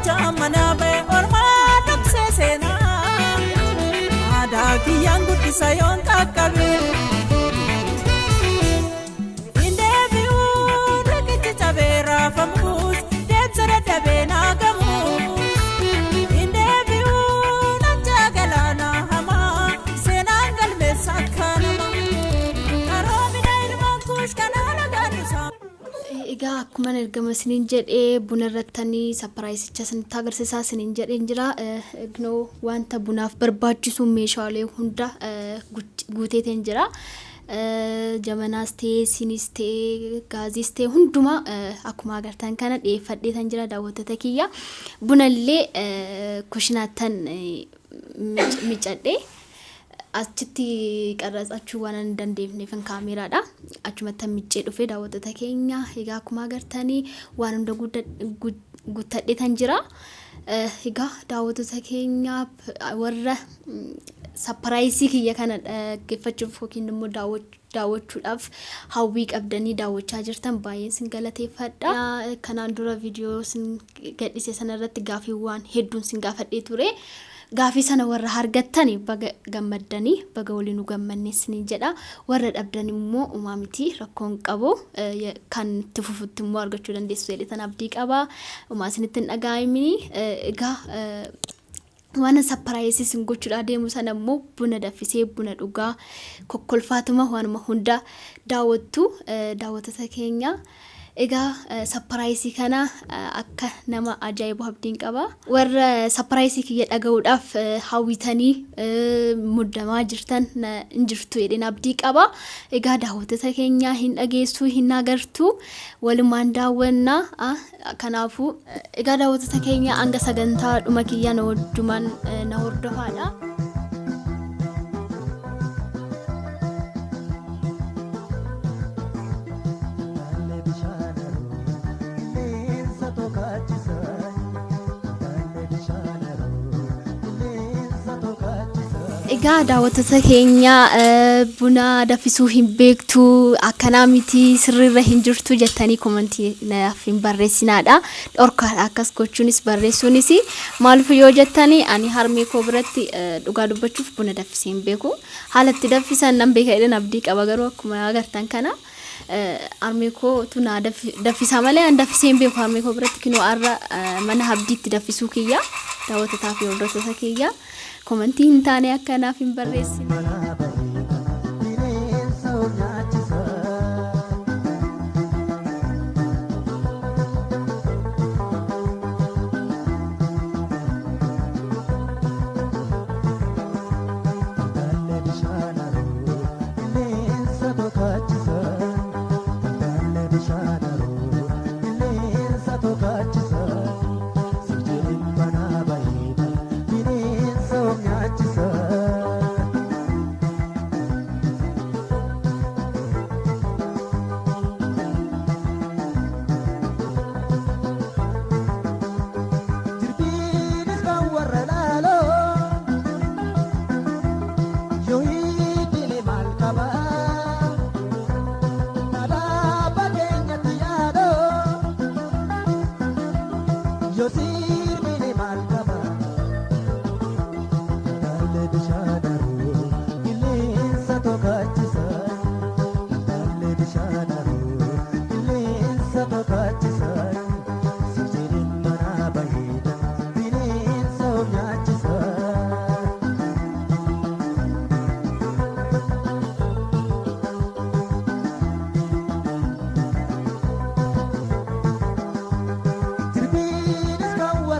Gurraacha mana ba'e ormaa dhoksee seenaa. Aadaa kiyyaan guddisa yoon qaqqabe. Hin deebi'uu riqichi cabee raafamus deemsa dadhabee naagamus. Hin deebi'uu lachaa galaanaa hamaa seenaan galmeessa akka namaa. Qaroomina ilmaan kuush kanaa lagaan isaa. Egaa akkuma ergama isiniin jedhee buna irrattanii surpriseicha isinitti agarsiisaa isiniin jedheen jira. Egnoo wanta bunaaf barbaachisu meeshaalee hunda guuteeteen jira. Jabanaas ta'ee, sinis ta'ee, gaaziis ta'ee hundumaa akkuma agartan kana dhiyeeffadheetan jira, daawwattoota kiyya. Bunallee kushinaattan miccadhee achitti qarratsachuu waan hin dandeenyeef kaameeraadha. Achumatti miccee dhufee, daawwattoota keenya. Egaa akkuma agartanii waan hunda guuttadheetan jira. Egaa daawwattoota keenya, warra surprise kiyya kana dhaggeeffachuuf yookiin immoo daawwachuudhaaf hawwii qabdanii daawwachaa jirtan, baay'een sin galateeffadha. Kanaan dura viidiyoo sin gadhise sanarratti gaaffiiwwan hedduun sin gaafadhee ture. Gaafii sana warra argattan baga gammaddanii, baga waliin nu gammanne isiniin jedha. Warra dhabdan immoo uumaa miti, rakkoon qabu, kan itti fufutti immoo argachuu dandeessu jedhetan abdii qaba. Uumaa isinitti hin dhaga'amini. Egaa waan surprise isin gochuudhaa deemu sana immoo buna danfisee buna dhugaa kokkolfaatuma waanuma hunda daawwattu, daawwattoota keenya. Egaa surprise kana akka nama ajaa'ibu abdiin qaba. Warra surprise kiyya dhaga'uudhaaf hawwitanii muddamaa jirtan hin jirtu jedheen abdii qaba. Egaa daawwattoota keenya, hin dhageessuu, hin agartu, walumaan daawwannaa. Kanaafuu egaa daawwattoota keenya, hanga sagantaa dhuma kiyya na wajjumaan na hordofaadha. Taalee bishaan haroo qilleensa tokaachisa. Taalee bishaan haroo qilleensa tokaachisa. Egaa daawwattoota keenya, buna danfisuu hin beektu, akkanaa miti, sirriirra hin jirtu jettanii comment naaf hin barreessinaadha. Dhorkaadha akkas gochuunis barreessuunis. Maaliif yoo jettanii, ani harmee koo biratti dhugaa dubbachuuf buna danfisee hin beeku. Haala itti danfisan nan beeka jedheen abdii qaba, garuu akkuma agartan kana harmee kootu naa danfisaa malee an danfisee hin beeku harmee koo biratti. Kinoo har'a mana abdiitti danfisuu kiyya, daawwattotaa fi hordoftoota kiyya. Comment hin taane akkanaaf hin barreessine. Mana bahee bineensa of nyaachisa. Taalee bishaan haroo qilleensa tokaachisa. Taalee bishaan haroo qilleensa tokaachisa. Sijjiin mana bahee bineensa of nyaachisa. Jirbiinis kan warra laaloo yoo hiikile maal qaba? Alaabaa keenyatti yaadoo yoo sirbine maal qaba? Taalee bishaan haroo qilleensa tokaachisa. Taalee bishaan haroo qilleensa tokaachisa. Sijjiin mana baheedha bineensa of nyaachisa. Jirbiinis kan warra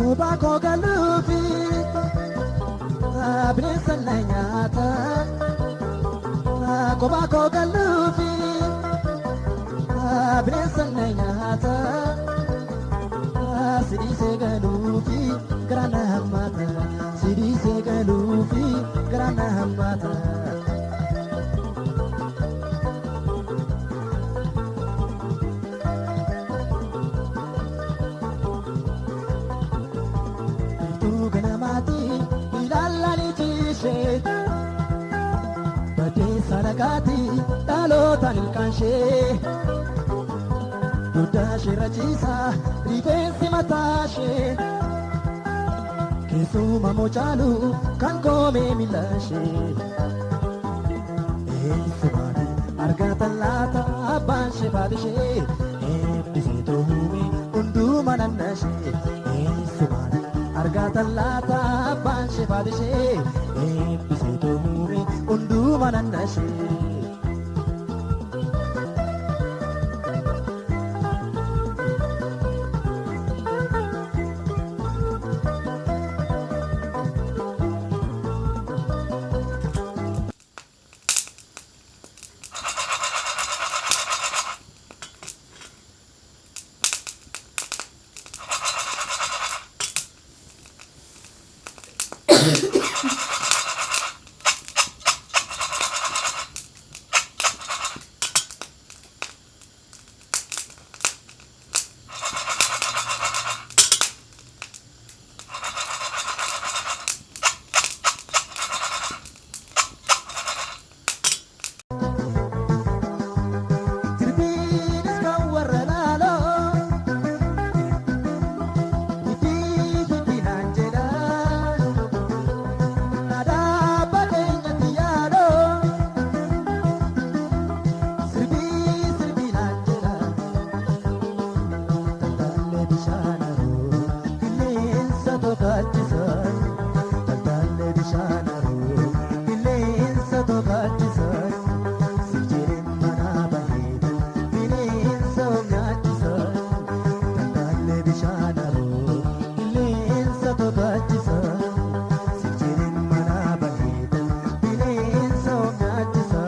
Kophaa koo galuufi bineensa na nyaata. Kophaa koo galuufi bineensa na nyaata. Sidiisee galuufi garaa na hammaata. Sidiisee galuufi garaa na hammaata. Biiftuu ganamaati ilaalanii ciishee badeessa nagaati dhalootaan ilkaanshee dugda ishee rachiisa rifeensi mataashee keessuma mochaalu kan koomee miilashee eessumaati argatan laata abbaan ishee faadishee eebbisee toohume hundumaa nannashee eessumaati argatan laata abbaan ishee faadishee eebbisee toohume hundumaa nannashee. Sirbiinis kan warra laaloo hidhii hidhiinaan jedha aadaa keenyatti yaadoo sirbii sirbiinaan jedha tantaalee bishaan haroo qilleensa tokkaachisa tantaalee bishaan haroo qilleensa tokkaachisa. Sirjireen mana baheetu bineensa of nyaachisa. Tantaalee bishaan haroo qilleensa tokkaachisa. Sirjireen mana baheetu bineensa of nyaachisa.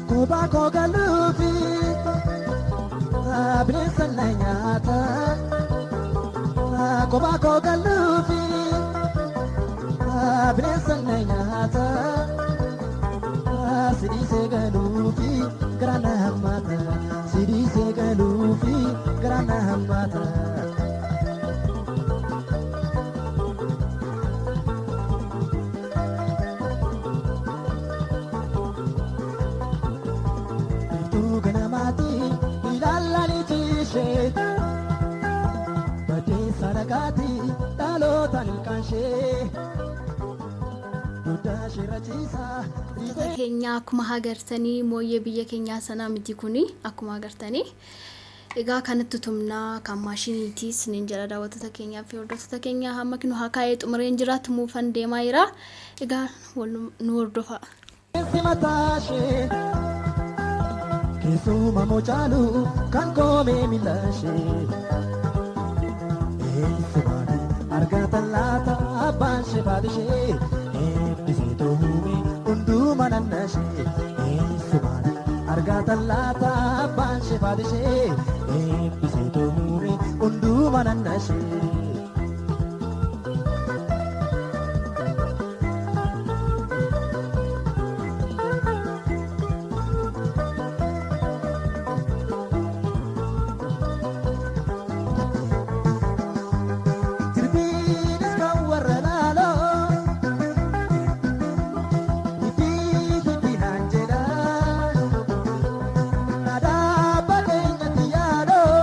Kophaa koo galuufi bineensa na nyaata. Kophaa koo galuufi bineensa na nyaata. Sidiisee galuufi garaa na hammaata. Sidiisee galuufi garaa na hammaata. Biiftuu ganamaati ilaalanii ciishee badeessa nagaati dhalootaan ilkaanshee dugda ishee rachiisa Hordoftoota keenya akkuma agartanii mooyyee biyya keenyaa sanaa miti kuni akkuma agartanii. Egaa kanatti tumnaa kan maashiniitiis nin jira daawwattoota keenyaa fi hordoftoota keenya hamma kinu haa kaa'ee xumureen jira tumuufan deemaa jira. Egaa wal nu hordofa. Rifeensi mataashee keessuma mochaalu kan koomee miilashee eessumaati argatan laata abbaan ishee faadishee eebbisee toohume hundumaa nannashee eessumaati argatan laata abbaan ishee faadishee eebbisee toohume hundumaa nannashee. Sirbiinis kan warra laaloo hidhii hidhiinaan jedha aadaa keenyatti yaadoo.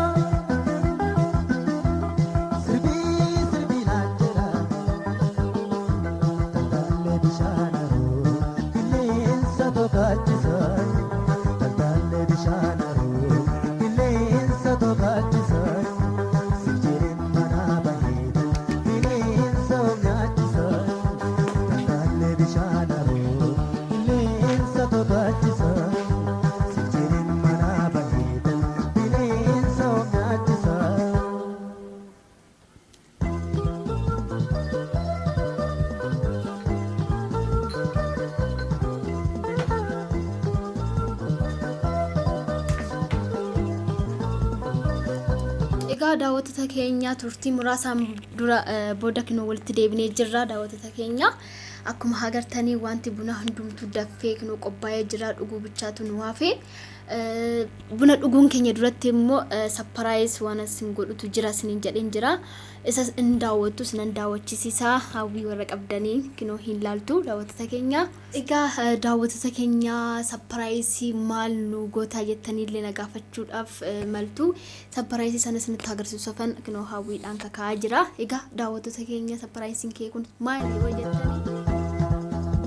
Egaa daawwattoota keenya, turtii muraasaan dura booda kinoo walitti deebinee jirra. Daawwattoota keenya, akkuma agartanii wanti buna hundumtuu daffee kinoo qophaa'ee jira, dhuguu bichaatu nu hafe. Buna dhuguun keenya duratti immoo surprise waan isin godhutu jira isiniin jedheen jira. Isa in daawwattu, isinan daawwachisiisaa. Hawwii warra qabdanii kinoo hin laaltu, daawwattoota keenya. Egaa daawwattoota keenya, surprise maal nu gootaa jettanii illee na gaafachuudhaaf maltu. Surprise sana isinitti agarsiisuufan kinoo hawwiidhaan kaka'aa jira. Egaa daawwattoota keenya, surpriseiin kee kun maali yoo jettanii.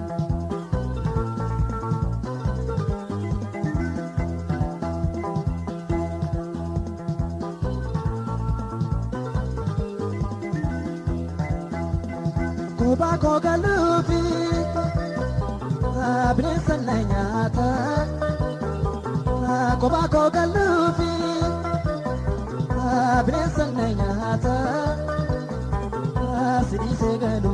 Kophaa koo galuufi bineensa na nyaata. Kophaa koo galuufi bineensa na nyaata. Sidhiisee galuufi.